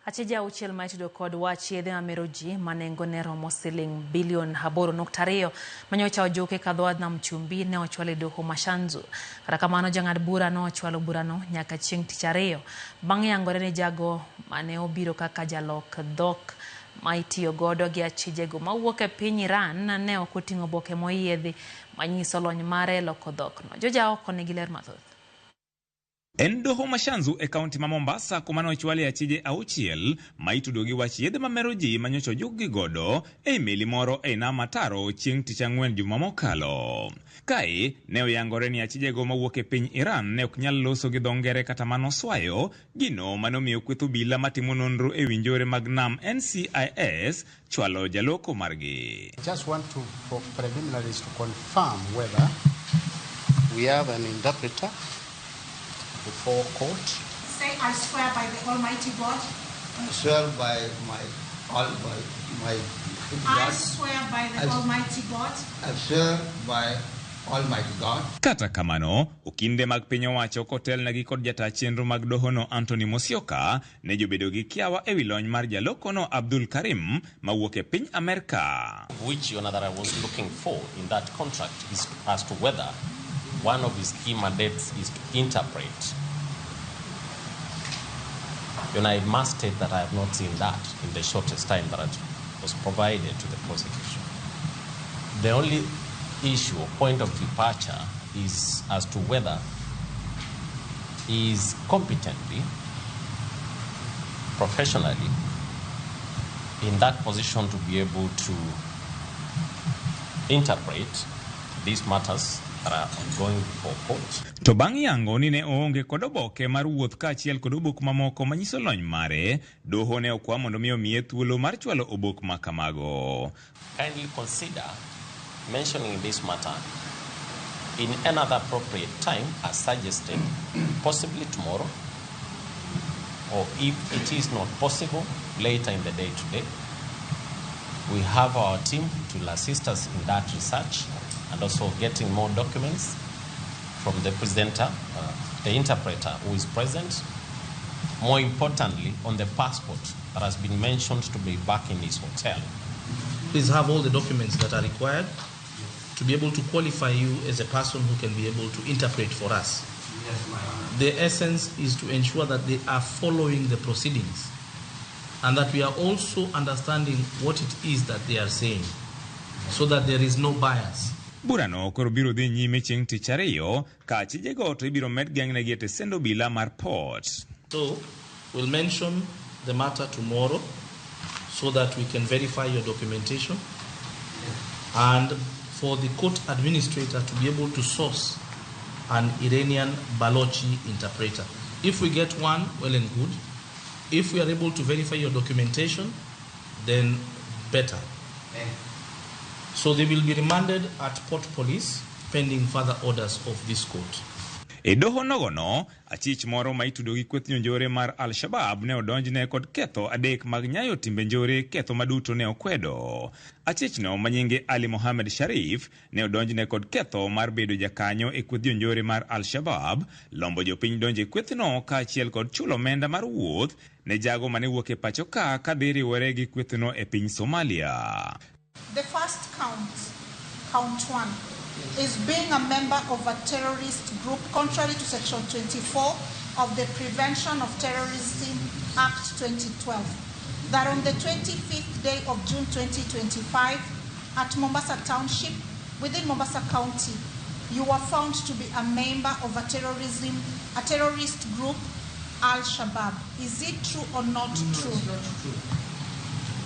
Achije auchiel ma itudo kod wach yedhe mamero ji ma nengone romo siling bilion 8.2 manyocha ojuk e kadho nam chumbi ne ochwal e doho ma Shanzu. Kata kamano jang'ad bura no ochwalo burano nyaka chieng' tich ariyo bang' yangore ni jago mane obiro kaka jalok dhok ma itiyo godo gi achijego mawuok e piny Iran ne ok oting'o oboke moyiedhi manyiso lony mare e loko dhokno. Joja oko nigi ler mathoth. En doho ma Shanzu e kaunti ma Mombasa kuma ne ochwalie achije auchiel ma itudo gi wach yedhe mamero ji ma nyocha ojukgi godo ei meli moro ei nam Ataro chieng' tich ang'wen juma mokalo. Kae ne oyangore ni achijego mawuok e piny Iran ne ok nyal loso gi dho ngere kata mano swayo, gino mane omiyo kweth obila matimo nonro e wi njore mag nam NCIS chwalo jaloko margi. I just want to, for preliminaries, to confirm whether we have an interpreter before court. Say, I swear by the Almighty God. I swear by my all by my I God. swear by the Almighty God. I swear by Almighty God. Kata kamano, okinde mag piny owacho kotelnegi kod jata chenro mag dohono Anthony Musyoka ne jobedo gi kiawa ewi lony mar jalokono Abdul Karim mawuok e piny Amerka. Which, Your Honor, that I was looking for in that contract is as to whether one of his key mandates is to interpret. Your Honor, I must state that I have not seen that in the shortest time that was provided to the prosecution. The only issue or point of departure is as to whether he is competently, professionally, in that position to be able to interpret these matters that are ongoing before court. To bang' yango ni ne oonge kod oboke mar wuoth kaachiel kod obok mamoko manyiso lony mare, doho ne okwa mondo mi omiye thuolo mar chwalo obok ma kamago. Kindly consider mentioning this matter in another appropriate time as suggested, possibly tomorrow, or if it is not possible, later in the day today. We have our team to assist us in that research and also getting more documents from the presenter, the interpreter who is present. More importantly, on the passport that has been mentioned to be back in his hotel. Please have all the documents that are required to be able to qualify you as a person who can be able to interpret for us. Yes, my Honor. The essence is to ensure that they are following the proceedings and that we are also understanding what it is that they are saying so that there is no bias. Burano koro biro dhi nyime chieng' tich ariyo ka achijego to ibiro med geng'negi e tesend obila mar Port. So we'll mention the matter tomorrow so that we can verify your documentation and for the court administrator to be able to source an Iranian Balochi interpreter. If we get one, well and good. If we are able to verify your documentation, then better. So they will be remanded at Port Police pending further orders of this court. E doho nogono, achich moro ma itudo gi kweth jonjore mar Al-Shabaab ne odonjne kod ketho adek mag nyayo timbe njore, ketho maduto ne okwedo. Achichno ma nyinge Ali Mohamed Sharif ne odonjne kod ketho mar bedo jakanyo e kweth jonjore mar Al-Shabaab, lombo jopiny donjo e kwethno kaachiel kod chulo omenda mar wuoth ne jago mane wuok e pacho ka kadhi riwore gi kwethno e piny Somalia. The first count, count 1, is being a member of a terrorist group contrary to Section 24 of the Prevention of Terrorism Act 2012. That on the 25th day of June 2025 at Mombasa Township, within Mombasa County, you were found to be a member of a terrorist group, Al-Shabaab. Is it true or not true? It's not true.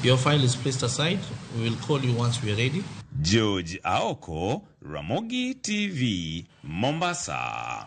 Your file is placed aside. We will call you once we are ready. George Aoko, Ramogi TV, Mombasa.